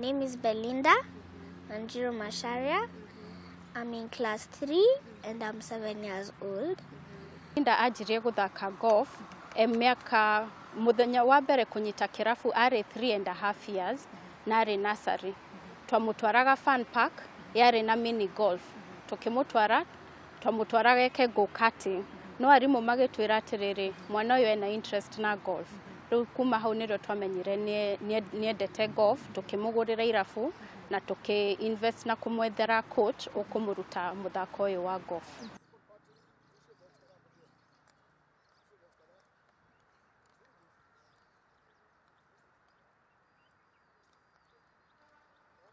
Name is Belinda Wanjiru Macharia. I'm in class 3 and I'm 7 years old. Linda anjirie guthaka golf e miaka, muthenya wa mbere kunyita kirabu arĩ 3.5 years na arĩ nursery. Twamũtwaraga fun park yarĩ na mini golf, tukĩmũtwara, twamũtwaraga eke go karting, no arimũ magĩtwĩra atĩrĩrĩ, mwana ũyũ ena interest na golf. Rĩu kuma hau nĩrĩo twamenyire nĩendete golf, tukĩmũgũrĩra irabu na tũkĩ invest na kũmwethera coach ũkũmũruta mũthako ũyũ wa golf.